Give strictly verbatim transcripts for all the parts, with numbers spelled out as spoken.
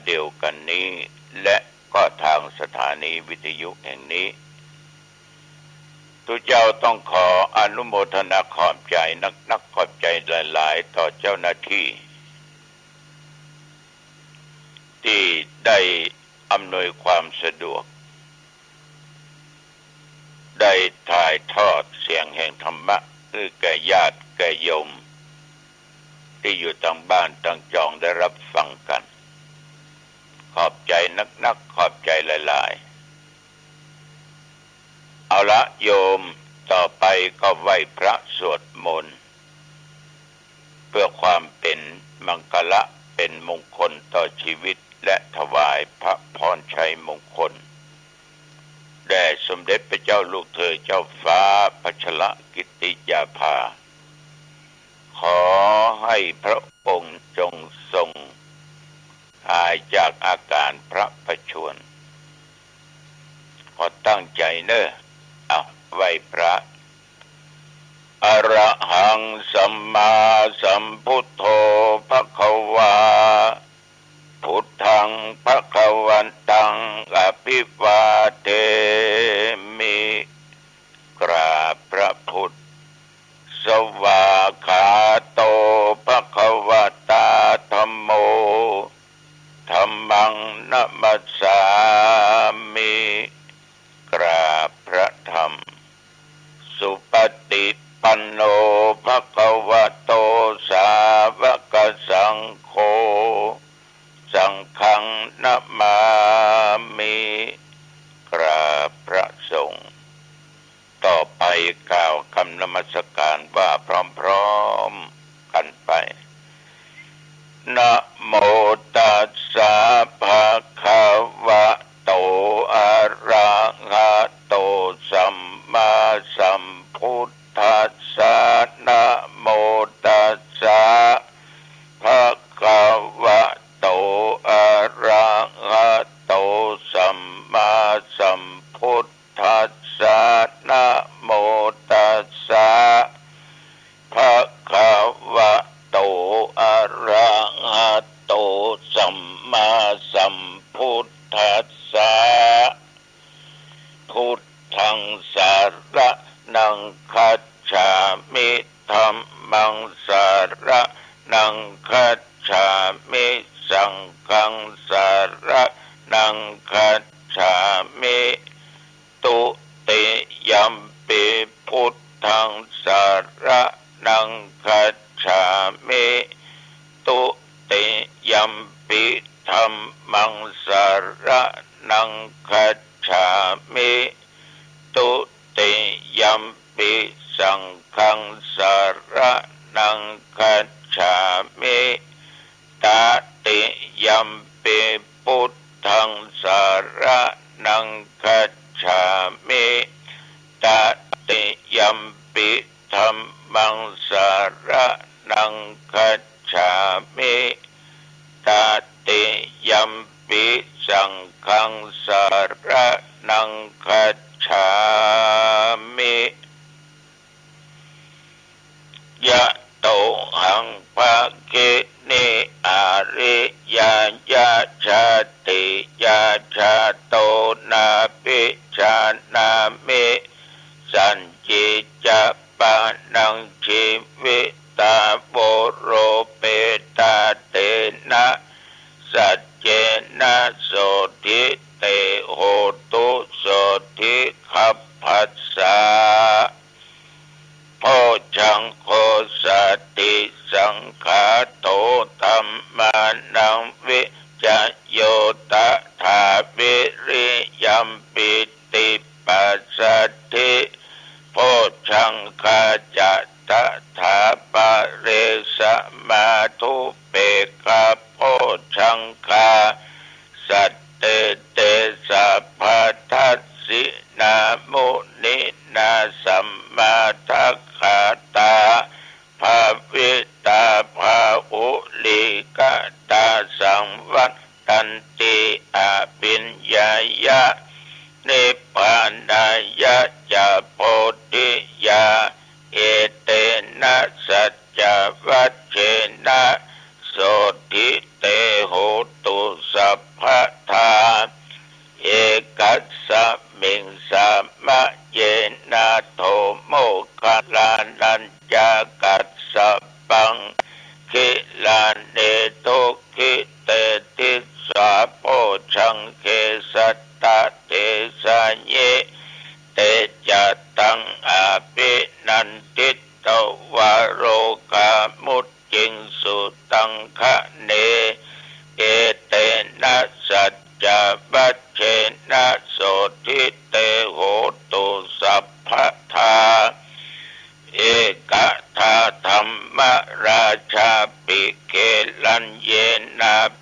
เดียวกั๋นนี้ และก็ตางสถานีวิทยุแห่งนี้ ตุ๊เจ้าต้องขออนุโมทนาขอบใจ๋นักๆ ขอบใจ๋หลายๆ ต่อเจ้าหน้าตี้ ตี้ได้อำนวยความสะดวก ได้ถ่ายทอดเสียงแห่งธรรมะหื้อแก่ญาติแก่โยมตี้อยู่ตางบ้านตางจองได้ฮับฟังกั๋น ขอบใจ๋นักๆ ขอบใจ๋หลายๆ เอาละโยม ต่อไปก็ไหว้พระสวดมนต์ เพื่อความเป๋นมังคละเป๋นมงคลต่อชีวิต และถวายพระพรชัยมงคล แด่สมเด็จพระเจ้าลูกเธอเจ้าฟ้าพัชรกิติยาภา ขอให้พระองค์จงทรงหายจากอาก๋านพระประชวร ขอตั้งใจ๋เน่อ เอา ไหว้พระ อะระหัง สัมมาสัมพุทโธ ภะคะวา พุทธัง ภะคะวันตัง อะภิวาเทมิ กราบพระพุทธ สวากขาโต ภะคะวะตา ธัมโม ธัมมัง นะมัสสามิ กราบพระธรรม สุปฏิปันโน ภะคะวะโต สาวกสังโฆ สังฆัง นะมามิ กราบพระสงฆ์ ต่อไปกล่าวกำนมัสการว่าพร้อมๆ กั๋นไป นะโมตัสสะ ภะคะวะโต อะระหะโต สัมมาสัมพุทธัสสะ นะโมตัสสะ ภะคะวะโต อะระหะโต สัมมาสัมพุทธัสสะ นะโมตัสสะ ภะคะวะโต อะระหะโต สัมมาสัมพุทธัสสะ พุทธัง สะระณัง คัจฉามิ ธัมมัง สะระณัง คัจฉามิ สังฆัง สะระณัง คัจฉามิ ตุติยัมปิ พุทธัง สะระณัง คัจฉามิ ตุติยัมปิ ธัมมัง สะระณัง คัจฉามิ ตุติยัมปิ สังฆัง สะระณัง คัจฉามิ ตติยัมปิ พุทธัง สะระณัง คัจฉามิ ตติยัมปิ ธัมมัง สะระณัง คัจฉามิ ตติยัมปิ สังฆัง สะระณัง คัจฉามิ ยะโตหัง ภะคินิ อาริยะ ยะ ชาติยะ ชาโต นาภิชานามิ สัญญิ จะ ปะนัง จีวิตา โว โร เปตา เตนะ สัจเจนะ โสตถิ เต โหตุ โสตถิ ขัพพัสสะ โพชฌังโค สัตถิสังขาโต ธัมมานัง วิจโย ตถา วิริยัมปิติ ปัสสัตถิ โพชฌังคา จะ ตถา ปะเร สะมา ธุ เปกขะ โพชฌังคา สัตเต เต สัพพะ ทัสสินา มุนินา สัมมาทักขาตา ภาวิตา ภาหุลีกตา สังวัตตันติ อภิญญายะ นิพพานายะ จะ โพธิยา เอเตนะ สัจจวัจเจนะ โสตถิ เต โห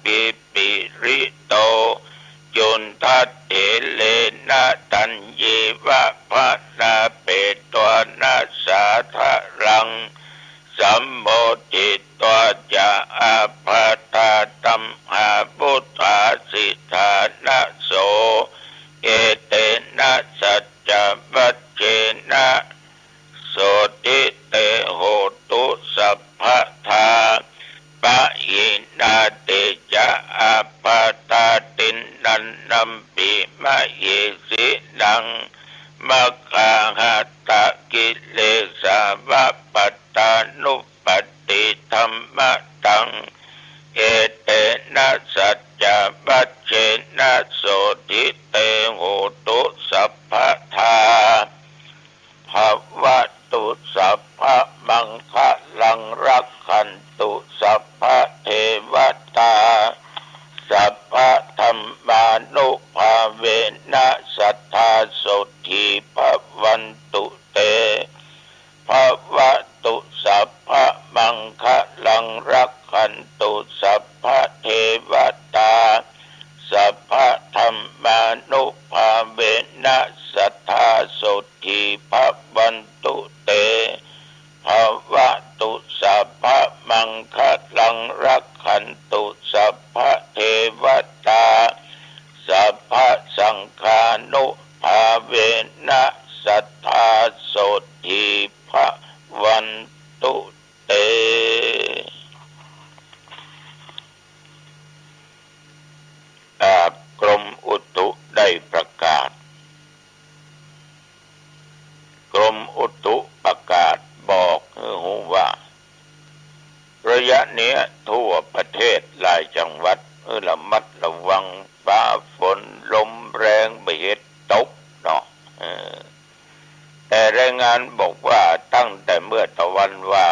ปิปิริโต จุณฑะเถเรนะ ทัญเยวะ ภะนาเปตวานะ สาทะรัง สัมโมทิตวาจะ อาภาธาธัมมา วุฑฒาสิทธานะโส เอเตนะ สัจจวัจเจนะ โสตถิ เต โหตุ สัพพะทา ปะหินาติจะ อาภาธา ติณฑันตัมปิ มะเหสีนัง มะกาหัตถะ กิเลสาวะ ปัตตานุปัตติธัมมะตัง เอเตนะ สัจจวัจเจนะ โสตถิ เต โหตุ สัพพะทา ภะวะตุ สัพพะมังคะลัง รักขันตุ สัพพะเทวะตา สัพพะธัมมานุภาเวนะ สัทธา โสตถิ ภะวันตุ เต ภะวะตุ สัพพะมังคะลัง รักขันตุ สัพพะเทวะตา สัพพะธัมมานุภาเวนะ สัทธา โสตถิ ภะวันตุ เต ภะวะตุ สัพพะมังคะลัง รักขันตุ สัพพะเทวะตา สัพพะสังฆานุภาเวนะ สัทธา โสตถิ ภะวันตุ เต อ่า กรมอุตุได้ประกาศ กรมอุตุประกาศบอกหื้อฮู้ว่า ระยะเนี้ยทั่วประเทศหลายจังหวัด เออ ระมัดระวังฟ้าฝนลมแรงบ่เฮ็ดตกเนาะ เออ แต่รายงานบอกว่าตั้งแต่เมื่อตะวันว่า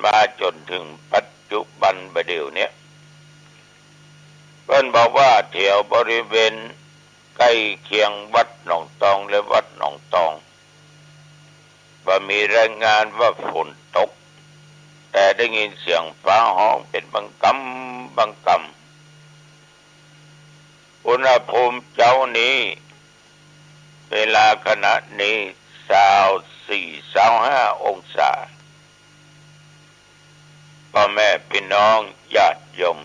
มาจ๋นถึงปัจจุบันบ่าเดี่ยวเนี้ย เปิ้นบอกว่าแถวบริเวณใก้เคียงวัดหนองตองและวัดหนองตอง บ่มีรายงานว่าฝนตก แต่ได้ยินเสียงฟ้าฮ้องเป๋นบางกำบางกำ อุณหภูมิเจ๊านี้ เวลาขณะนี้ ซาวสี่ ซาวห้าองศา ป้อแม่ปี้น้องญาติโยม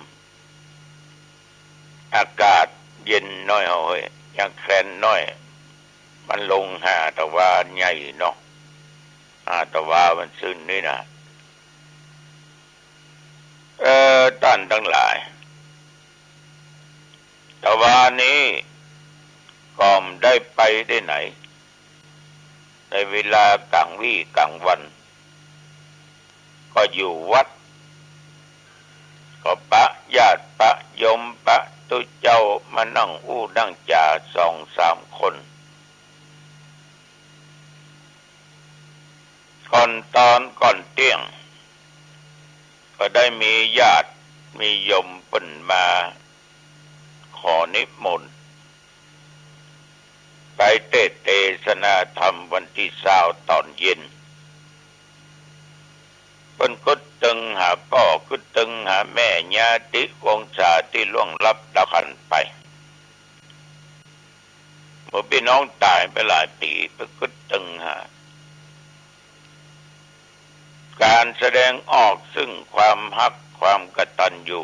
อากาศเย็นน้อยเฮาเฮ้ย ยังแคลนน้อย มันลงห้าตะวาใหญ่เนาะ ห้าตะวามันซึ่นนี่นะ เออ ต้านตังหลาย ตะวานี้ก็บ่ได้ไปตี้ไหน ในเวลากลางวี้กลางวัน ก็อยู่วัด ก็ปะญาติปะโยมปะตุ๊เจ้ามานั่งอู้นั่งจ๋าสองสามคน ก่อนตอนก่อนเตี้ยง ก็ได้มีญาติมีโยมเปิ้นมาขอนิมนต์ ไปเตสน์เตสนาธรรมวันตี้ซาวต๋อนเย็น เปิ้นกึ๊ดตึงหาป้อกึ๊ดตึงหาแม่ญาติวงศาตี้ล่วงลับดับขันไป หมู่ปี้น้องต๋ายไปหลายปี๋ ไปกึ๊ดตึงหา ก๋านแสดงออกซึ่งความฮักความกตัญญู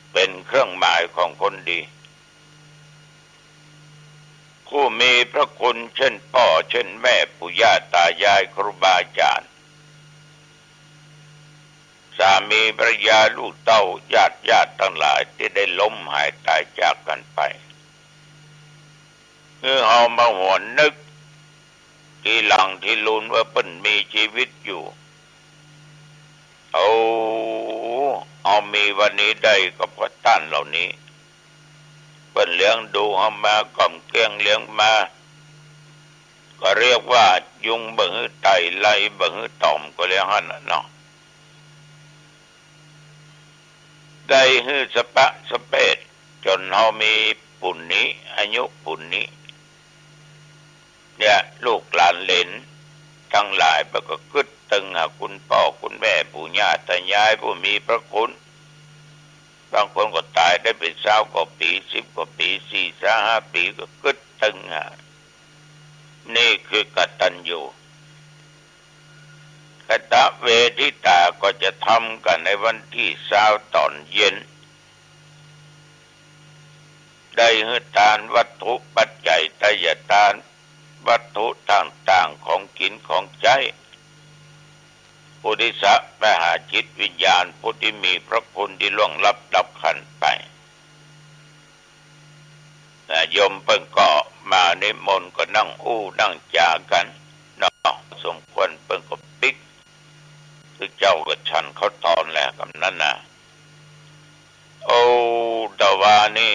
เป๋นเครื่องหมายของคนดี ผู้มีพระคุณเช่นป้อเช่นแม่ปู่ย่าต๋ายายครูบาอาจ๋ารย์ สามีภรรยาลูกเต้าญาติญาติตังหลายตี้ได้ล้มหายต๋ายจากกั๋นไป หื้อเฮามาหวนนึก ทีหลังทีลูนว่าเปิ้นมีจีวิตอยู่ เอา เอามีวันนี้ได้ก็เพราะต้านเหล่านี้ เปิ้นเลี้ยงดูเฮามา ก๋อมเกลี้ยงเลี้ยงมา ก็เรียกว่ายุงบ่หื้อไต่ ไล่บ่หื้อตอมก็แล้วหั้นน่ะเนาะ ได้หื้อสะปะสะเปด จ๋นเฮามีปู๋นี้ อายุปู๋นี้ เนี่ย ลูกหลานเหลนตังหลายเปิ้นก็กึ๊ด ตึงหาคุณป้อคุณแม่ปู่ย่าตายายผู้มีพระคุณ บางคนก็ต๋ายได้เป๋นซาวกว่าปี๋ สิบกว่าปี๋ สี่ซาวห้าปี๋ ก็กึ๊ดตึงหา นี่คือกตัญญู กตเวทิตา ก็จะทำกั๋นในวันตี้ซาวต๋อนเย็น ได้หื้อตานวัตถุปัจจัย ไตรยตาน วัตถุต่างๆ ของกิ๋นของใจ๊ อุทิศไปหาจิตวิญญาณผู้ตี้มีพระคุณตี้ล่วงลับดับขันธ์ไป นะ โยมเปิ้นก็มานิมนต์ก็นั่งอู้นั่งจ๋ากั๋นเนาะ สมควรเปิ้นก็ปิ๊ก ตึงเจ้าก็ฉันข้าวตอนแหละกำนั้นนะ โอ้ แต่ว่านี่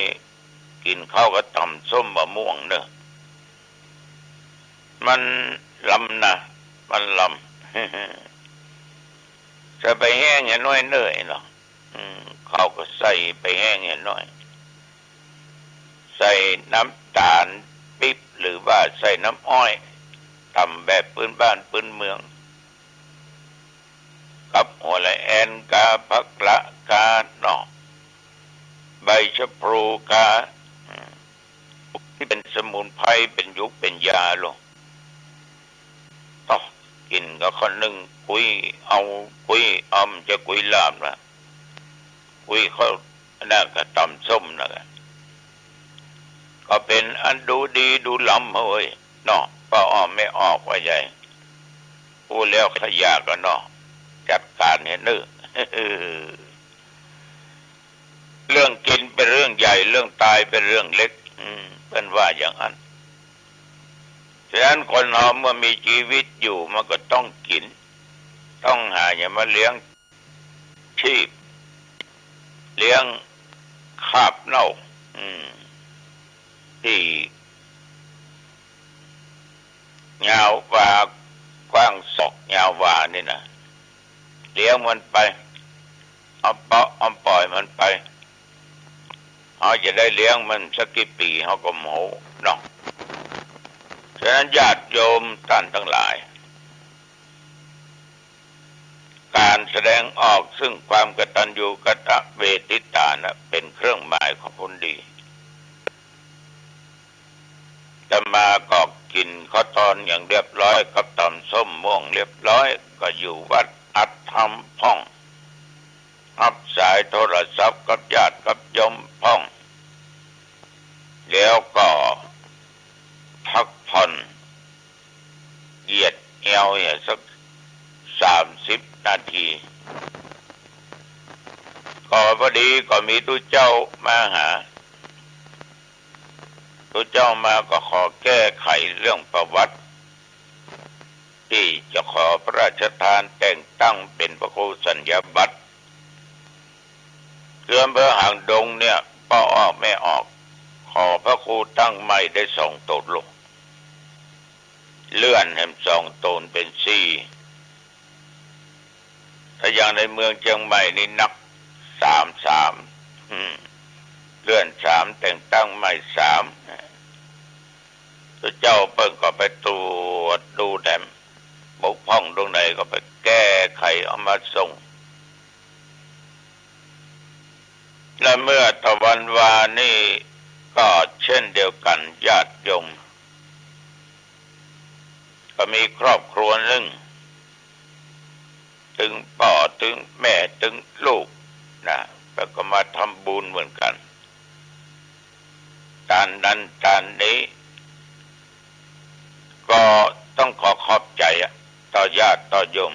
กิ๋นข้าวกับต๋ำส้มมะม่วงเนาะ มันลำนะ มันลำ ใส่ใบแห้งเหียน้อยเน่ยเนาะ อืม ข้าวก็ใส่ใบแห้งเหียน้อย ใส่น้ำต๋าลปิ๊บ หรือว่าใส่น้ำอ้อย ต๋ำแบบปื๊นบ้านปื๊นเมือง กับหัวละแอนกา ผักละกาเนาะ ใบชะพลูกา อืม ตี้เป๋นสมุนไพร เป๋นยูกเป๋นยาลอ ต้องกิ๋นกับข้าวนึ่ง กุ้ยเอา กุ้ยอำ จะกุ้ยลาบนะ กุ้ยข้าว อันนั้นก็ต๋ำส้มนะ ก็เป๋นอันดูดีดูลำเฮ้ยเนาะ ป้ออ้อแม่ออกว่าใหญ่ อู้แล้วข้าอยากอะเนาะ จัดก๋านหื้อเน่อ เรื่องกิ๋นเป๋นเรื่องใหญ่ เรื่องต๋ายเป๋นเรื่องเล็ก อืม เปิ้นว่าอย่างอั้น ฉะนั้นคนเฮาเมื่อมีจีวิตอยู่มันก็ต้องกิ๋น ต้องหาอย่างมาเลี้ยงชีพ เลี้ยงคาบเน่า อืม ตี้ยาววากว้างศอกยาววานี่นะ เลี้ยงมันไป เอาเปาะเอาป่อยมันไป เฮาจะได้เลี้ยงมันสักกี่ปี๋เฮาก็บ่ฮู้เนาะ ฉะนั้นญาติโยมต้านตังหลาย ก๋านแสดงออกซึ่งความกตัญญูกตเวทิตานะ เป๋นเครื่องหมายของคนดี อาตมาก็กิ๋นข้าวตอนอย่างเรียบร้อย กับต๋ำส้มม่วงเรียบร้อย ก็อยู่วัดอัดธรรมพ่อง ฮับสายโทรศัพท์กับญาติกับโยมพ่อง แล้วก็พักผ่อน เหยียดแอวเนี่ยสักสามสิบนาที ก็พอดีก็มีตุ๊เจ้ามาหา ตุ๊เจ้ามาก็ขอแก้ไขเรื่องประวัติ ตี้จะขอพระราชทานแต่งตั้งเป๋นพระครูสัญญาบัตร คืออำเภอหางดงเนี่ย ป้ออ้อแม่ออก ขอพระครูตั้งใหม่ได้สองต๋นลอ เลื่อนแหมสองต๋นเป๋นสี่ ถ้าอย่างในเมืองเจียงใหม่นี่นับสามสาม อืม เลื่อนสามแต่งตั้งใหม่สาม ตุ๊เจ้าเปิ้นก็ไปตรวจดูแถมบกพร่องตรงไหนก็ไปแก้ไขเอามาส่ง และเมื่อตะวันวานนี้ก็เช่นเดียวกั๋น ญาติโยม ก็มีครอบครัวนึ่ง ตึงป้อตึงแม่ตึงลูกนะ แล้วก็มาทำบุญเหมือนกั๋น ต้านนั้นต้านนี้ ก็ต้องขอขอบใจ๋อะ ต่อญาติต่อโยม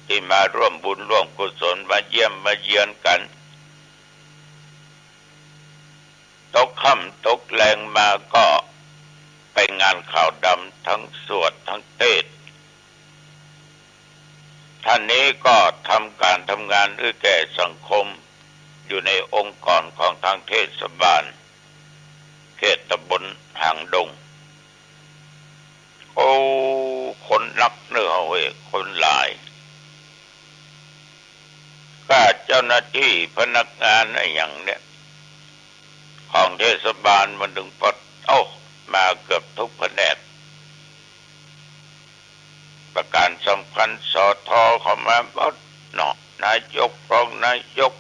ตี้มาร่วมบุญร่วมกุศล มาเยี่ยมมาเยียนกั๋น ตกค่ำตกแลงมาก็ไปงานขาวดำ ตึงสวดตึงเตสน์ ต้านนี้ก็ทำก๋านทำงานเอื้อแก่สังคม อยู่ในองค์กรของตางเทศบาล เขตตำบลหางดง โอ้ คนนักเน่อเฮ้ย คนหลาย ก็เจ้าหน้าตี้พนักงานอะหยังเนี่ย ของเทศบาลมันตึงปอด โอ้ มาเกือบกู้แผนก ประ การสำคัญ สอทอ เข้ามาหมดเนาะ นายก รองนายก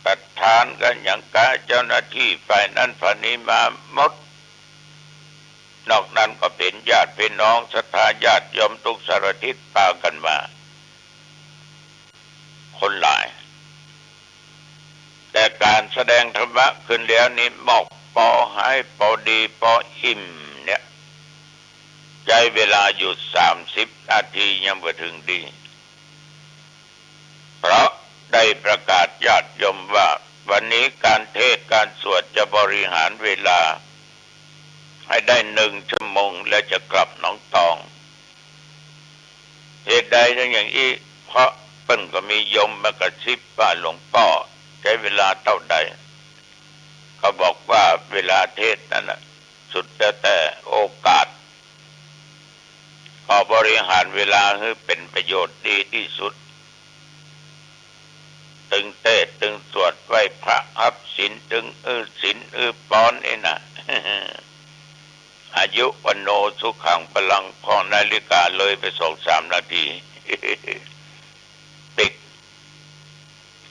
ประธาน กะหยังกะ เจ้าหน้าตี้ฝ่ายนั้นฝ่ายนี้มาหมด นอกนั้นก็เป๋นญาติพี่น้องศรัทธาญาติโยมทุกสารทิศปากั๋นมา คนหลาย แต่ก๋านแสดงธรรมะขึ้นแล้วนี่ มอกปอหายปอดีปออิ่มเนี่ย ใจ๊เวลาอยู่สามสิบนาทียังบ่เถิงดี เพราะได้ประกาศญาติโยมว่า วันนี้ก๋านเทศน์ก๋านสวดจะบริหารเวลาให้ได้หนึ่งชั่วโมง แล้วจะกลับหนองตอง เหตุใดจึงอย่างอี้ เพราะเปิ้นก็มีโยมมากระซิบว่า หลวงป้อใจ๊เวลาเต้าใด ก็บอกว่าเวลาเทศน์นั้นน่ะ สุดแล้วแต่โอกาส ก็บริหารเวลาหื้อเป๋นประโยชน์ดีตี้สุด ตึงเตสน์ ตึงสวด ไหว้พระ ฮับศีล ตึงอื้อศีล อื้อปอนนี่นะ อายุ วัณโณ สุขัง พลัง ผ่องนาฬิกาเลยไปสองสามนาที ปิ๊ก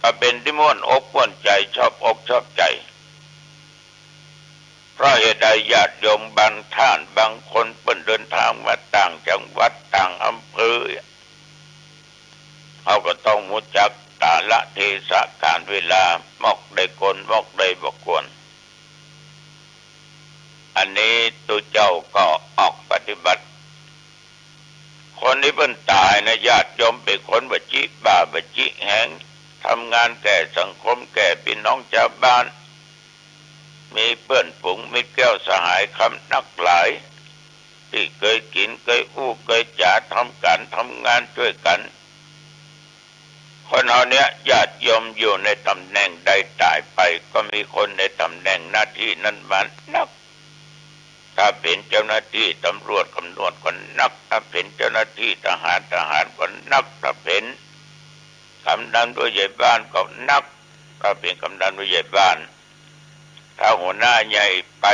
ก็เป๋นตี้ม่วนอกม่วนใจ๋ ชอบอกชอบใจ๋ เพราะเหตุใด ญาติโยมบางท่านบางคนเปิ้นเดินทางมาต่างจังหวัดต่างอำเภอ เขาก็ต้องฮู้จักกาละเทศะก๋านเวลา มอกใดควร มอกใดบ่ควร อันนี้ตุ๊เจ้าก็ออกปฏิบัติ คนตี้เปิ้นต๋ายนะ ญาติโยมเป๋นคนบ่าจิบ้าบ่าจิแหง ทำงานแก่สังคมแก่ปี้น้องจาวบ้าน มีเปื้อนฝูงมิตรแก้วสหายคำนักหลาย ตี้เกยกิ๋นเกยอู้เกยจ๋า ทำก๋านทำงานจ้วยกั๋น คนเฮาเนี่ย ญาติโยมอยู่ในต๋ำแหน่งใดต๋ายไป ก็มีคนในต๋ำแหน่งหน้าตี้นั้นมานัก ถ้าเป๋นเจ้าหน้าตี้ต๋ำรวจกำนวดก็นัก ถ้าเป๋นเจ้าหน้าตี้ทหาร ทหารก็นัก ถ้าเป๋นกำนันผู้ใหญ่บ้านก็นัก ถ้าเป๋นกำนันผู้ใหญ่บ้าน ถ้าหัวหน้าใหญ่ไป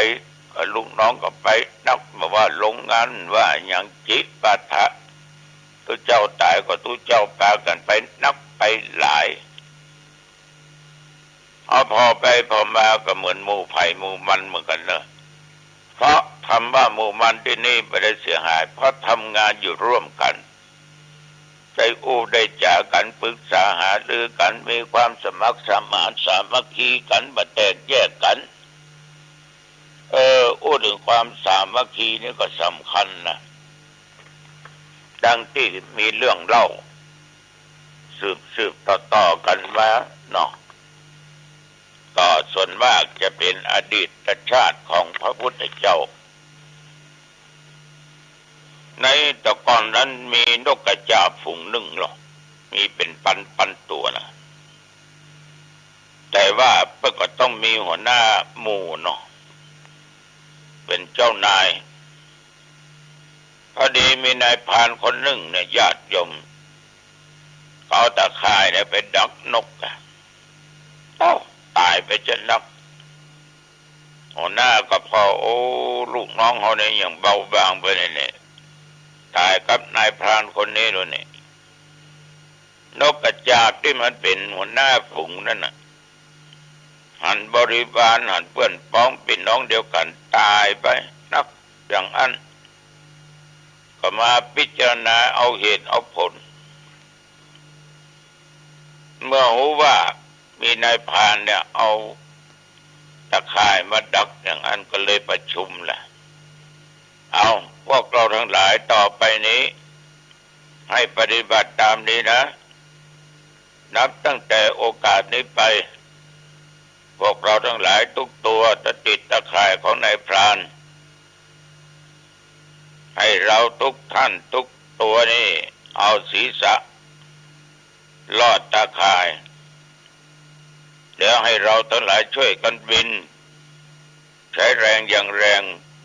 ก็ลูกน้องก็ไปนัก บ่ว่าโรงงานว่าหยังจิปาถะ ตุ๊เจ้าต๋ายก็ตุ๊เจ้าปากั๋นไปนักไปหลาย เอาผ่อไปผ่อมาก็เหมือนหมู่ใผหมู่มันเหมือนกั๋นเนาะ เพราะคำว่าหมู่มันตี้นี่บ่ได้เสียหาย เพราะทำงานอยู่ร่วมกั๋น ได้อู้ได้จ๋ากั๋น ปรึกษาหารือกั๋น มีความสมัครสมานสามัคคีกั๋น บ่แตกแยกกั๋น เออ อู้เถิงความสามัคคีนี่ก็สำคัญนะ ดังตี้มีเรื่องเล่า สืบๆ ต่อๆ กั๋นมาเนาะ ก็ส่วนมากจะเป๋นอดีตชาติของพระพุทธเจ้า ในแต่ก่อนนั้นมีนกกระจาบฝูงนึ่งเนาะ มีเป๋นปันๆ ตั๋วนะ แต่ว่าเปิ้นก็ต้องมีหัวหน้าหมู่เนาะ เป๋นเจ้านาย พอดีมีนายพรานคนนึ่งเนี่ย ญาติโยม เอาตะข่ายเนี่ยไปดักนกอะ เอ้า ต๋ายไปจะนัก หัวหน้าก็ผ่อ โอ้ ลูกน้องเฮาเนี่ยยังเบาบางไปเนี่ย ต๋ายกับนายพรานคนนี้ดูเนี่ย นกกระจาบตี้มันเป๋นหัวหน้าฝูงนั่นน่ะ หันบริวาร หันเปื้อนป๊องปี้น้องเดียวกั๋นต๋ายไปนักอย่างอั้น ก็มาพิจารณาเอาเหตุเอาผล เมื่อฮู้ว่ามีนายพรานเนี่ยเอาตะข่ายมาดักอย่างอั้น ก็เลยประชุมแหละ เอา พวกเราทั้งหลายต่อไปนี้ ให้ปฏิบัติต๋ามนี้นะ นับตั้งแต่โอกาสนี้ไป พวกเราทั้งหลายทุกตัวจะติดตะข่ายของนายพราน ให้เราทุกท่านทุกตัวนี่เอาศีรษะลอดตะข่าย แล้วให้เราทั้งหลายช่วยกันบิน ใช้แรงอย่างแรง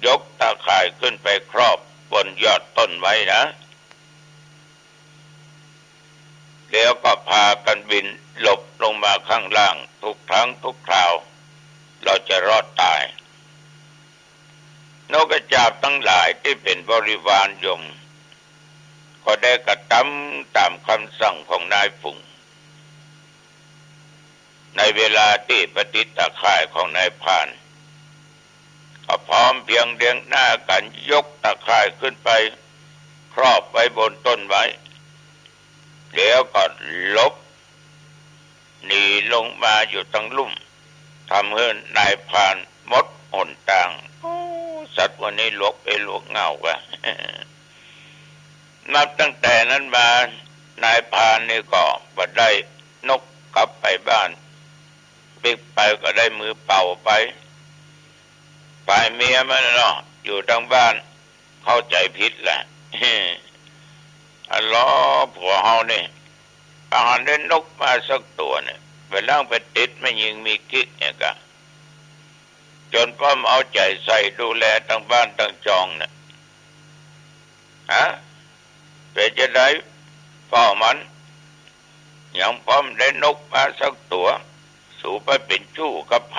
ยกตะข่ายขึ้นไปครอบบนยอดต้นไม้นะ แล้วก็พากันบินหลบลงมาข้างล่างทุกครั้งทุกคราว เราจะรอดต๋าย น นกกระจาบตังหลายตี้เป๋นบริวารยม ก็ได้กระตำต๋ามกำสั่งของนายฝูง ในเวลาตี้ไปติดตาข่ายของนายพราน ก็พร้อมเพรียงเรียงหน้ากั๋นยกตาข่ายขึ้นไปครอบไว้บนต้นไม้ แล้วก็หลบหนีลงมาอยู่ตังลุ่ม ทำหื้อนายพรานหมดหนตาง โอ้ สัตว์วันนี้หลวกเป้หลวกเง่ากว่า นับตั้งแต่นั้นมา นายพรานนี่ก็บ่ได้นกกลับไปบ้าน ปิ๊กไปก็ได้มือเปล่าไป ฝ่ายเมียมันเนาะ อยู่ตังบ้าน เข้าใจ๋ผิดแหละ อะลอ ผัวเฮานี่ บ่หันได้นกมาสักตั๋วเนี่ย ไปล้างไปติดแม่ญิงมีกิ๊กเนี่ยกะ จ๋นป้อมเอาใจ๋ใส่ดูแลตังบ้านตังจองเนี่ย ฮะ เป๋นจาใด ป้อมัน ยังป้อมได้นกมาสักตั๋ว สูไปเป๋นชู้กับใผ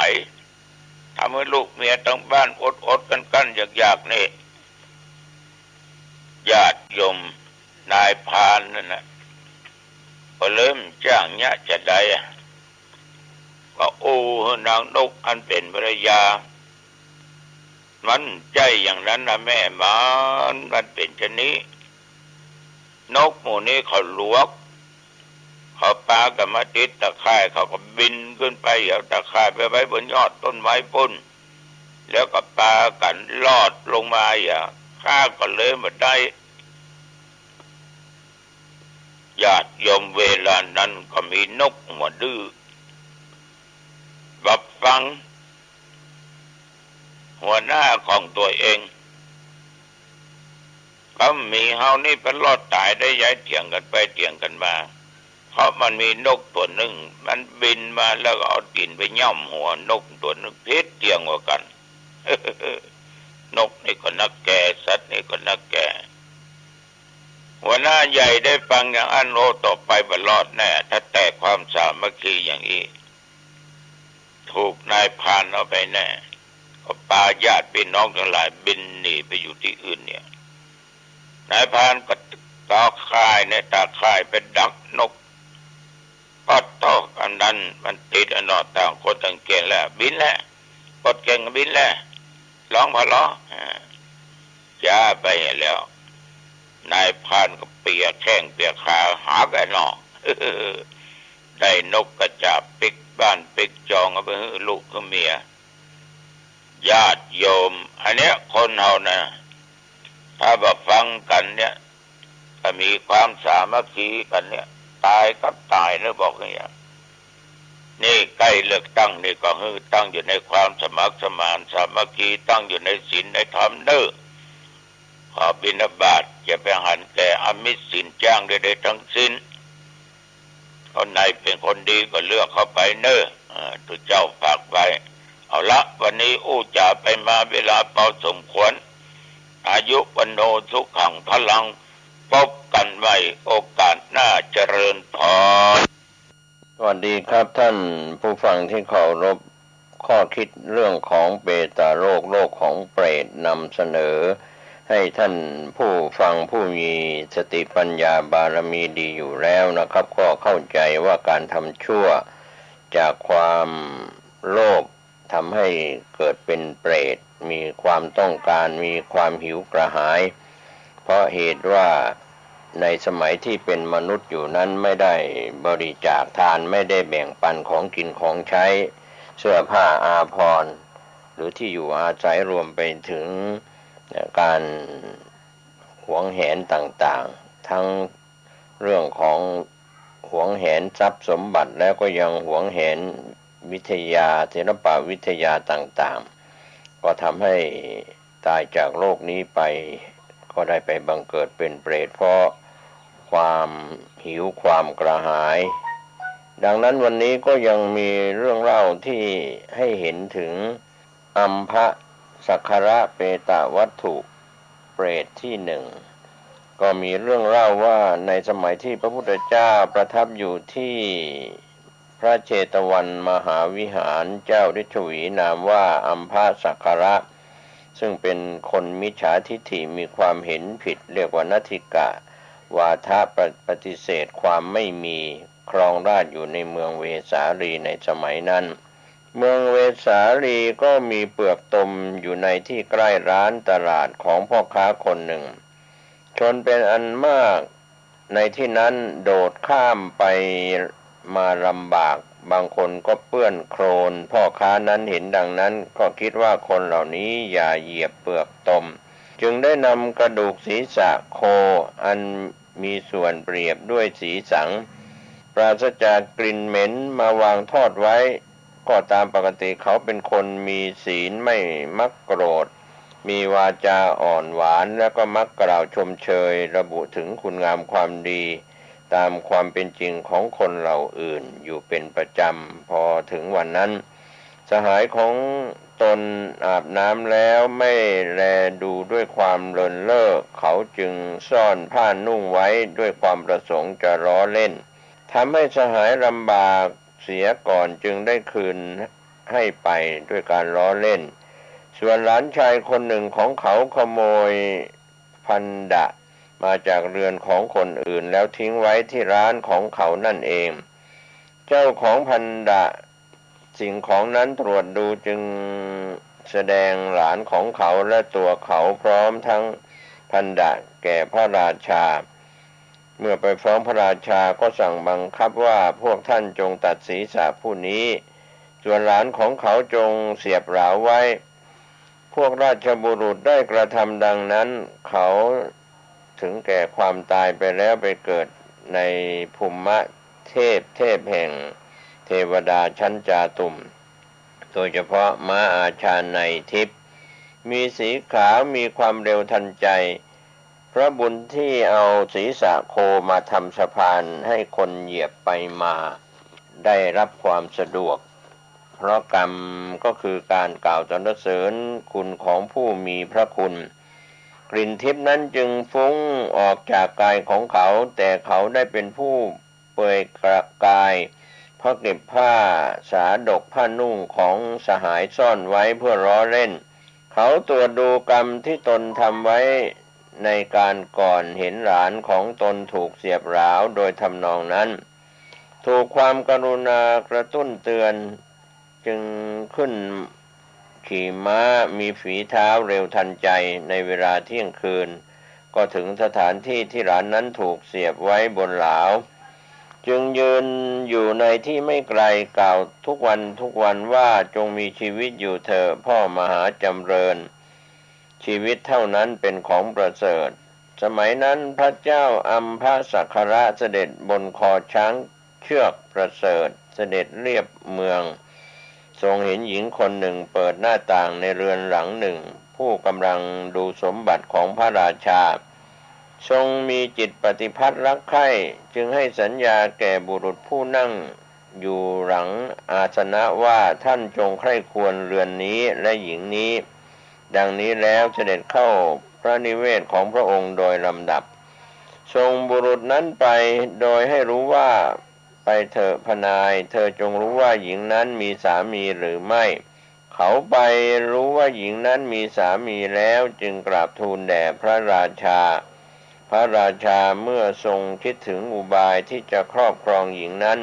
ทำหื้อลูกเมียตังบ้านอดๆ กั้นๆ อยากๆ นี่ ญาติโยมนายพรานนั่นน่ะ ก็เลยบ่จ้างเยียะจาใดอะ ก็อู้หื้อนางนกอันเป๋นภรรยา มันใจ้อย่างนั้นนะแม่ มัน มันเป๋นจานี้ นกหมู่นี้เขาหลวก เขาปากั๋นมาติดตาข่าย เขาก็บินขึ้นไปเอาตาข่ายไปไว้บนยอดต้นไม้ปู๊น แล้วก็ปากั๋นลอดลงมา อย่าง ข้าก็เลยบ่ได้ ญาติโยม เวลานั้นก็มีนกหัวดื้อ บ่ฟังหัวหน้าของตั๋วเอง ก็มีเฮานี่ไปรอดต๋ายได้ใหญ่ เถียงกั๋นไปเถียงกั๋นมา เพราะมันมีนกตั๋วนึ่ง มันบินมาแล้วก็เอาตี๋นไปย่ำหัวนกตั๋วนึ่ง ผิดเถียงกั๋น นกนี่ก็นักแก่ สัตว์นี่ก็นักแก่ หัวหน้าใหญ่ได้ฟังอย่างอั้น โอ้ ต่อไปบ่รอดแน่ ถ้าแตกความสามัคคีอย่างอี้ ถูกนายพรานเอาไปแน่ ก็ปาญาติพี่น้องตังหลายบินหนีไปอยู่ตี้อื่นเนี่ย นายพรานก็ตาข่ายในตาข่ายไปดักนก ก็ตกอันนั้นมันติดอันเนาะ ต่างคนต่างเก่งแล้ว บินแล้ว ปลดเก่งก็บินแล้ว ร้องพะเลาะ อ่า จ้าไปแล้ว นายพรานก็เปียแข้งเปียขาหาไปเนาะ ได้นกกระจาบปิ๊กบ้านปิ๊กจอง เอาไปหื้อลูกหื้อเมีย ญาติโยม อันเนี้ยคนเฮานะ ถ้าบ่ฟังกั๋นเนี่ย ถ้ามีความสามัคคีกั๋นเนี่ย ต๋ายกับต๋ายนะ บอกอย่างเงี้ย นี่ใก้เลือกตั้งนี่ก็หื้อตั้งอยู่ในความสมัครสมานสามัคคี ตั้งอยู่ในศีลในธรรมเน่อ ขอบิณฑบาต อย่าไปหันแก่อมิตรศีลจ้างใดๆ ทั้งสิ้น คนไหนเป๋นคนดีก็เลือกเข้าไปเน่อ อ่า ตุ๊เจ้าฝากไว้ เอาละ วันนี้อู้จ๋าไปมาเวลาพอสมควร อายุวัณโณสุขังพลัง พบกั๋นใหม่โอกาสหน้า เจริญพร สวัสดีครับท่านผู้ฟังที่เคารพ ข้อคิดเรื่องของเปตาโลก โลกของเปรต นำเสนอให้ท่านผู้ฟังผู้มีสติปัญญาบารมีดีอยู่แล้วนะครับ ก็เข้าใจว่าการทำชั่วจากความโลภทำให้เกิดเป็นเปรต มีความต้องการ มีความหิวกระหาย เพราะเหตุว่าในสมัยที่เป็นมนุษย์อยู่นั้นไม่ได้บริจาคทาน ไม่ได้แบ่งปันของกินของใช้ เสื้อผ้าอาภรณ์ หรือที่อยู่อาศัย รวมไปถึง เอ่อ การหวงแหนต่างๆ ทั้งเรื่องของหวงแหนทรัพย์สมบัติ แล้วก็ยังหวงแหนวิทยา ศิลปวิทยาต่างๆ ก็ทำให้ตายจากโลกนี้ไป ก็ได้ไปบังเกิดเป็นเปรต เพราะความหิวความกระหาย ดังนั้นวันนี้ก็ยังมีเรื่องเล่าที่ให้เห็นถึง อัมพสักคระเปตวัตถุ เปรตที่หนึ่ง ก็มีเรื่องเล่าว่าในสมัยที่พระพุทธเจ้าประทับอยู่ที่พระเชตวันมหาวิหาร เจ้าฤๅชวีนามว่าอัมพสักคระ ซึ่งเป็นคนมิจฉาทิฏฐิ มีความเห็นผิด เรียกว่านัตถิกะวาทะ ปะ- ปฏิเสธความไม่มี ครองราชย์อยู่ในเมืองเวสาลีในสมัยนั้น เมืองเวสาลีก็มีเปลือกตมอยู่ในที่ใกล้ร้านตลาดของพ่อค้าคนหนึ่ง ชนเป็นอันมากในที่นั้นโดดข้ามไปมาลำบาก บางคนก็เปื้อนโคลน พ่อค้านั้นเห็นดังนั้นก็คิดว่าคนเหล่านี้อย่าเหยียบเปลือกตม จึงได้นำกระดูกศีรษะโคอันมีส่วนเปรียบด้วยสีสัง ปราศจากกลิ่นเหม็นมาวางทอดไว้ ก็ตามปกติเขาเป็นคนมีศีล ไม่มักโกรธ มีวาจาอ่อนหวาน และก็มักกล่าวชมเชยระบุถึงคุณงามความดีตามความเป็นจริงของคนเหล่าอื่นอยู่เป็นประจำ พอถึงวันนั้น สหายของตนอาบน้ำแล้วไม่แลดูด้วยความเลินเล่อ เขาจึงซ่อนผ้านุ่งไว้ด้วยความประสงค์จะล้อเล่น ทำให้สหายลำบากเสียก่อน จึงได้คืนให้ไปด้วยการล้อเล่น ส่วนหลานชายคนหนึ่งของเขาขโมยพันดะมาจากเรือนของคนอื่น แล้วทิ้งไว้ที่ร้านของเขานั่นเอง เจ้าของพันดะสิ่งของนั้นตรวจดู จึงแสดงหลานของเขาและตัวเขาพร้อมทั้งพันดะแก่พระราชา เมื่อไปฟ้องพระราชาก็สั่งบังคับว่า พวกท่านจงตัดศีรษะผู้นี้ ส่วนหลานของเขาจงเสียบหลาวไว้ พวกราชบุรุษได้กระทำดังนั้น เขาถึงแก่ความตายไปแล้ว ไปเกิดในภูมิเทพ เทพแห่งเทวดาชั้นจาตุม โดยเฉพาะม้าอาชาไนยทิพย์ มีสีขาว มีความเร็วทันใจ เพราะบุญที่เอาศีรษะโคมาทำสะพานให้คนเหยียบไปมา ได้รับความสะดวก เพราะกรรมก็คือการกล่าวสรรเสริญคุณของผู้มีพระคุณ กลิ่นทิพย์นั้นจึงฟุ้งออกจากกายของเขา แต่เขาได้เป็นผู้เปลือยกาย เพราะเก็บผ้าสาดก ผ้านุ่งของสหายซ่อนไว้เพื่อล้อเล่น เขาตรวจดูกรรมที่ตนทำไว้ในการก่อน เห็นหลานของตนถูกเสียบหลาวโดยทำนองนั้น ถูกความกรุณากระตุ้นเตือน จึงขึ้นขี่ม้า มีฝีเท้าเร็วทันใจ ในเวลาเที่ยงคืน ก็ถึงสถานที่ที่หลานนั้นถูกเสียบไว้บนหลาว จึงยืนอยู่ในที่ไม่ไกล กล่าวทุกวันทุกวันว่า จงมีชีวิตอยู่เถิดพ่อมหาจำเริญ ชีวิตเท่านั้นเป็นของประเสริฐ สมัยนั้นพระเจ้าอัมพสักคระเสด็จบนคอช้างเชือกประเสริฐ เสด็จเลียบเมือง ทรงเห็นหญิงคนหนึ่งเปิดหน้าต่างในเรือนหลังหนึ่ง ผู้กำลังดูสมบัติของพระราชา ทรงมีจิตปฏิภัทรักใคร่ จึงให้สัญญาแก่บุรุษผู้นั่งอยู่หลังอาสนะว่า ท่านจงใคร่ควรเรือนนี้และหญิงนี้ ดังนี้แล้วเสด็จเข้าพระนิเวศของพระองค์โดยลำดับ ส่งบุรุษนั้นไปโดยให้รู้ว่า ไปเถิดพนาย เธอจงรู้ว่าหญิงนั้นมีสามีหรือไม่ เขาไปรู้ว่าหญิงนั้นมีสามีแล้ว จึงกราบทูลแด่พระราชา พระราชาเมื่อทรงคิดถึงอุบายที่จะครอบครองหญิงนั้น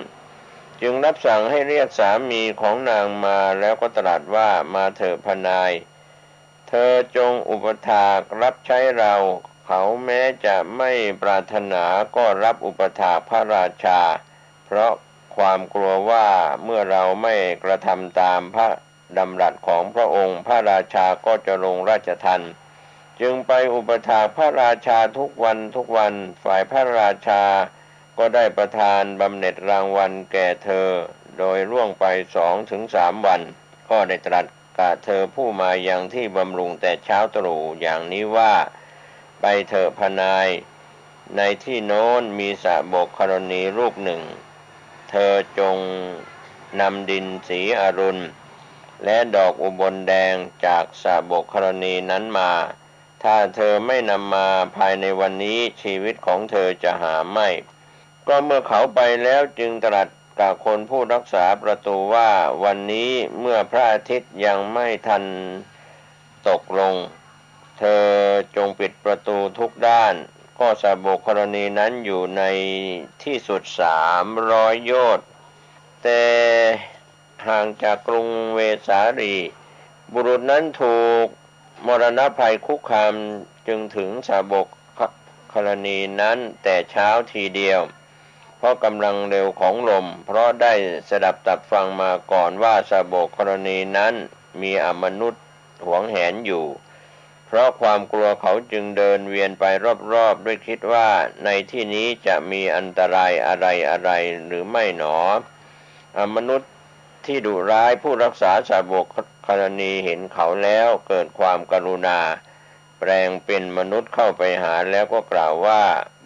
จึงรับสั่งให้เรียกสามีของนางมา แล้วก็ตรัสว่า มาเถิดพนาย เธอจงอุปถากรับใช้เรา เขาแม้จะไม่ปรารถนาก็รับอุปถากพระราชา เพราะความกลัวว่าเมื่อเราไม่กระทำตามพระดำรัสของพระองค์ พระราชาก็จะลงราชทัณฑ์ จึงไปอุปถากพระราชาทุกวันทุกวัน ฝ่ายพระราชาก็ได้ประทานบำเหน็จรางวัลแก่เธอ โดยล่วงไปสองถึงสามวัน ก็ได้ตรัสกับเธอผู้มายังที่บำรุงแต่เช้าตรู่อย่างนี้ว่า ไปเถิดพนาย ในที่โน้นมีสระบกขรณีลูกหนึ่ง เธอจงนำดินสีอรุณ และดอกอุบลแดงจากสระบกขรณีนั้นมา ถ้าเธอไม่นำมาภายในวันนี้ ชีวิตของเธอจะหาไม่ ก็เมื่อเขาไปแล้วจึงตรัสกับคนผู้รักษาประตูว่า วันนี้เมื่อพระอาทิตย์ยังไม่ทัน ตกลง เธอจงปิดประตูทุกด้าน ก็สาบกครณีนั้นอยู่ในที่สุดสามร้อยโยชน์ แต่ห่างจากกรุงเวสาลี บุรุษนั้นถูกมรณภัยคุกคาม จึงถึงสาบกครณีนั้นแต่เช้าทีเดียว เพราะกำลังเร็วของลม เพราะได้สดับตับฟังมาก่อนว่าสาบกครณีนั้นมีอมนุษย์หวงแหนอยู่ เพราะความกลัวเขาจึงเดินเวียนไปรอบๆ ด้วยคิดว่าในที่นี้จะมีอันตรายอะไรๆ หรือไม่หนอ อมนุษย์ที่ดุร้ายผู้รักษาสาบกครณีเห็นเขาแล้วเกิดความกรุณา แปลงเป็นมนุษย์เข้าไปหาแล้วก็กล่าวว่า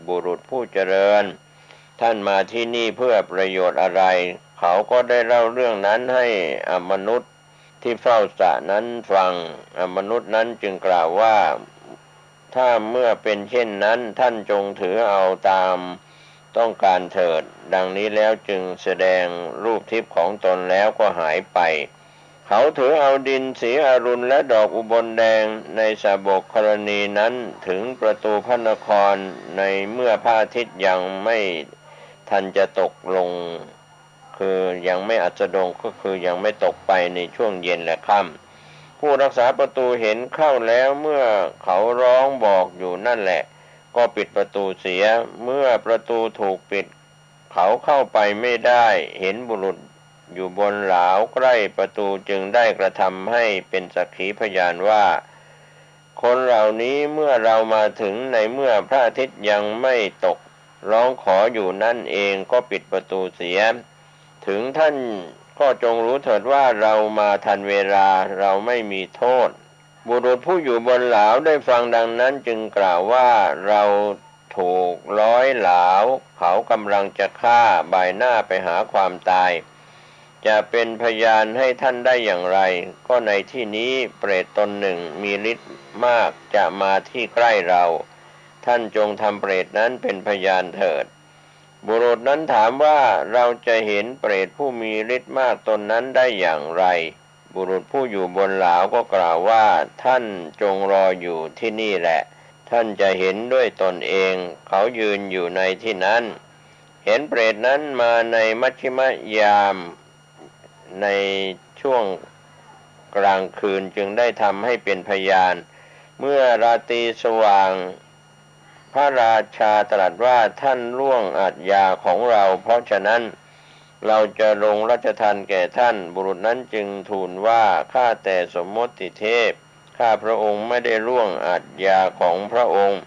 บุรุษผู้เจริญ ท่านมาที่นี่เพื่อประโยชน์อะไร เขาก็ได้เล่าเรื่องนั้นให้อมนุษย์ที่เฝ้าสระนั้นฟัง อมนุษย์นั้นจึงกล่าวว่า ถ้าเมื่อเป็นเช่นนั้น ท่านจงถือเอาตามต้องการเถิด ดังนี้แล้วจึงแสดงรูปทิพย์ของตนแล้วก็หายไป เขาถือเอาดินสีอรุณและดอกอุบลแดงในสาบกครณีนั้นถึงประตูพระนคร ในเมื่อพระอาทิตย์ยังไม่ทันจะตกลง คือยังไม่อัสดง ก็คือยังไม่ตกไปในช่วงเย็นและค่ำ ผู้รักษาประตูเห็นเข้าแล้ว เมื่อเขาร้องบอกอยู่นั่นแหละ ก็ปิดประตูเสีย เมื่อประตูถูกปิด เขาเข้าไปไม่ได้ เห็นบุรุษอยู่บนหลาวใกล้ประตู จึงได้กระทำให้เป็นสักขีพยานว่า คนเหล่านี้เมื่อเรามาถึงในเมื่อพระอาทิตย์ยังไม่ตก ร้องขออยู่นั่นเองก็ปิดประตูเสีย ถึงท่านก็จงรู้เถิดว่าเรามาทันเวลา เราไม่มีโทษ บุรุษผู้อยู่บนหลาวได้ฟังดังนั้นจึงกล่าวว่า เราถูกร้อยหลาว เขากำลังจะฆ่า บ่ายหน้าไปหาความตาย จะเป็นพยานให้ท่านได้อย่างไร ก็ในที่นี้เปรตตนหนึ่งมีฤทธิ์มากจะมาที่ใกล้เรา ท่านจงทำเปรตนั้นเป็นพยานเถิด บุรุษนั้นถามว่า เราจะเห็นเปรตผู้มีฤทธิ์มากตนนั้นได้อย่างไร บุรุษผู้อยู่บนหลาวก็กล่าวว่า ท่านจงรออยู่ที่นี่แหละ ท่านจะเห็นด้วยตนเอง เขายืนอยู่ในที่นั้น เห็นเปรตนั้นมาในมัชชิมยาม ในช่วงกลางคืน จึงได้ทำให้เป็นพยาน เมื่อราตรีสว่าง พระราชาตรัสว่า ท่านล่วงอาชญาของเรา เพราะฉะนั้นเราจะลงราชทัณฑ์แก่ท่าน บุรุษนั้นจึงทูลว่า ข้าแต่สมมติเทพ ข้าพระองค์ไม่ได้ล่วงอาชญาของพระองค์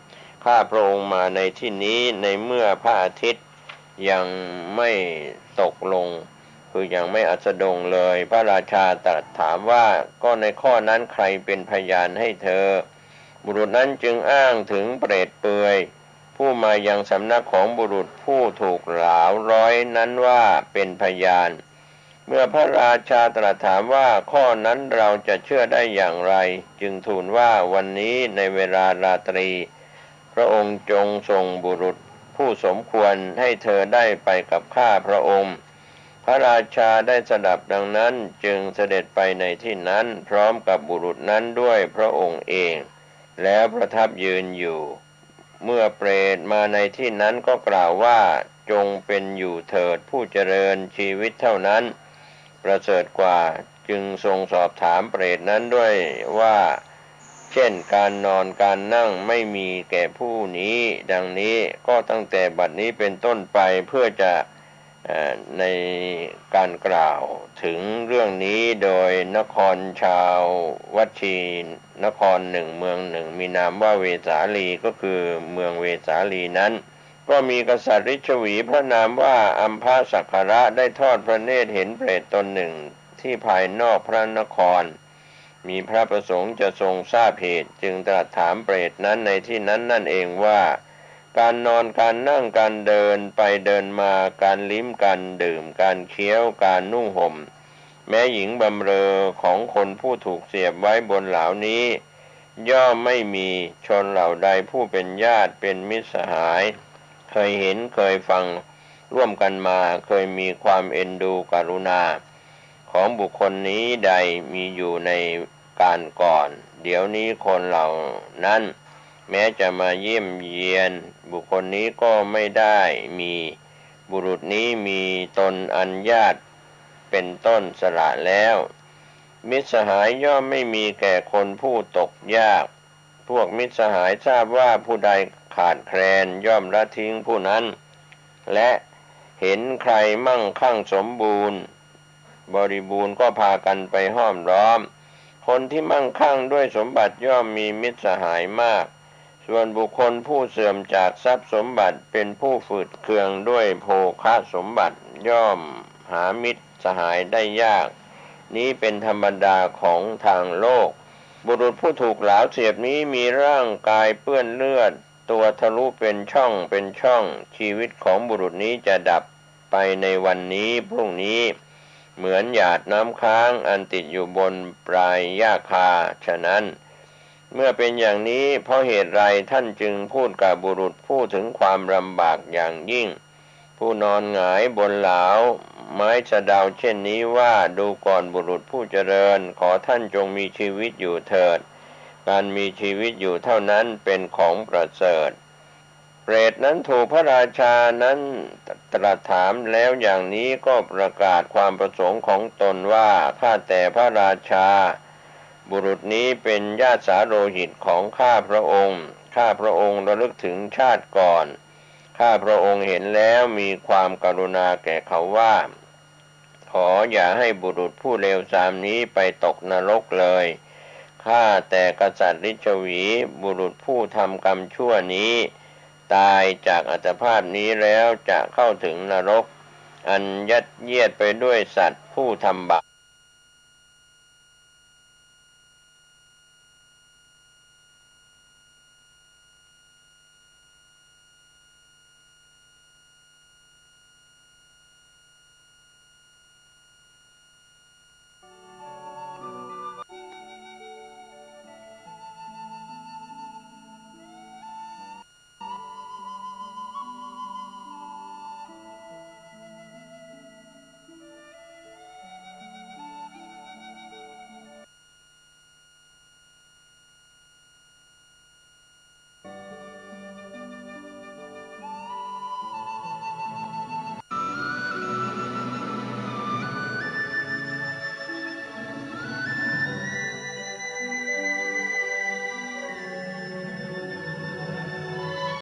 ข้าพระองค์มาในที่นี้ในเมื่อพระอาทิตย์ยังไม่ตกลง คือยังไม่อัสดงเลย พระราชาตรัสถามว่า ก็ในข้อนั้นใครเป็นพยานให้เธอ บุรุษนั้นจึงอ้างถึงเปรตเปลือย ผู้มายังสำนักของบุรุษผู้ถูกหลาวร้อยนั้นว่าเป็นพยาน เมื่อพระราชาตรัสถามว่า ข้อนั้นเราจะเชื่อได้อย่างไร จึงทูลว่า วันนี้ในเวลาราตรี พระองค์จงส่งบุรุษผู้สมควรให้เธอได้ไปกับข้าพระองค์ พระราชาได้สดับดังนั้นจึงเสด็จไปในที่นั้นพร้อมกับบุรุษนั้นด้วยพระองค์เอง แล้วประทับยืนอยู่ เมื่อเปรตมาในที่นั้นก็กล่าวว่า จงเป็นอยู่เถิดผู้เจริญ ชีวิตเท่านั้นประเสริฐกว่า จึงทรงสอบถามเปรตนั้นด้วยว่า เช่นการนอนการนั่งไม่มีแก่ผู้นี้ ดังนี้ก็ตั้งแต่บัดนี้เป็นต้นไปเพื่อจะ เอ่อ ในการกล่าวถึงเรื่องนี้โดยนครชาววัชชีนครหนึ่งเมืองหนึ่ง มีนามว่าเวสาลี ก็คือเมืองเวสาลีนั้น ก็มีกษัตริย์ลิชวีพระนามว่าอัมพสักคระได้ทอดพระเนตรเห็นเปรตตนหนึ่งที่ภายนอกพระนคร มีพระประสงค์จะทรงทราบเหตุ จึงตรัสถามเปรตนั้นในที่นั้นนั่นเองว่า การนอน การนั่ง การเดินไปเดินมา การลิ้ม การดื่ม การเคี้ยว การนุ่งห่ม แม้หญิงบำเรอของคนผู้ถูกเสียบไว้บนหลาวนี้ ย่อมไม่มี ชนเหล่าใดผู้เป็นญาติ เป็นมิตรสหาย เคยเห็น เคยฟังร่วมกันมา เคยมีความเอ็นดูกรุณา ของบุคคลนี้ใดมีอยู่ในการก่อน เดี๋ยวนี้คนเหล่านั้นแม้จะมาเยี่ยมเยียน บุคคลนี้ก็ไม่ได้มี บุรุษนี้มีตนอันญาติเป็นต้นสละแล้ว มิตรสหายย่อมไม่มีแก่คนผู้ตกยาก พวกมิตรสหายทราบว่าผู้ใดขาดแคลนย่อมละทิ้งผู้นั้น และเห็นใครมั่งคั่งสมบูรณ์ บริบูรณ์ก็พากันไปห้อมล้อม คนที่มั่งคั่งด้วยสมบัติย่อมมีมิตรสหายมาก ส่วนบุคคลผู้เสื่อมจากทรัพย์สมบัติเป็นผู้ฝืดเคืองด้วยโภคสมบัติย่อมหามิตรสหายได้ยาก นี้เป็นธรรมดาของทางโลก บุรุษผู้ถูกหลาวเสียบนี้มีร่างกายเปื้อนเลือด ตัวทะลุเป็นช่องเป็นช่อง ชีวิตของบุรุษนี้จะดับไปในวันนี้พรุ่งนี้ เหมือนหยาดน้ำค้างอันติดอยู่บนปลายหญ้าคา ฉะนั้น เมื่อเป็นอย่างนี้ เพราะเหตุไรท่านจึงพูดกับบุรุษผู้ถึงความลำบากอย่างยิ่ง ผู้นอนหงายบนหลาวไม้สะเดาเช่นนี้ว่า ดูก่อนบุรุษผู้เจริญ ขอท่านจงมีชีวิตอยู่เถิด การมีชีวิตอยู่เท่านั้นเป็นของประเสริฐ เปรตนั้นถูกพระราชานั้นตรัสถามแล้วอย่างนี้ก็ประกาศความประสงค์ของตนว่า ข้าแต่พระราชา บุรุษนี้เป็นญาติสาโลหิตของข้าพระองค์ ข้าพระองค์ระลึกถึงชาติก่อน ข้าพระองค์เห็นแล้วมีความกรุณาแก่เขาว่า ขออย่าให้บุรุษผู้เลวทรามนี้ไปตกนรกเลย ข้าแต่กษัตริย์ลิชวี บุรุษผู้ทำกรรมชั่วนี้ ตายจากอัตภาพนี้แล้วจะเข้าถึงนรก อันยัดเยียดไปด้วยสัตว์ผู้ทำบาป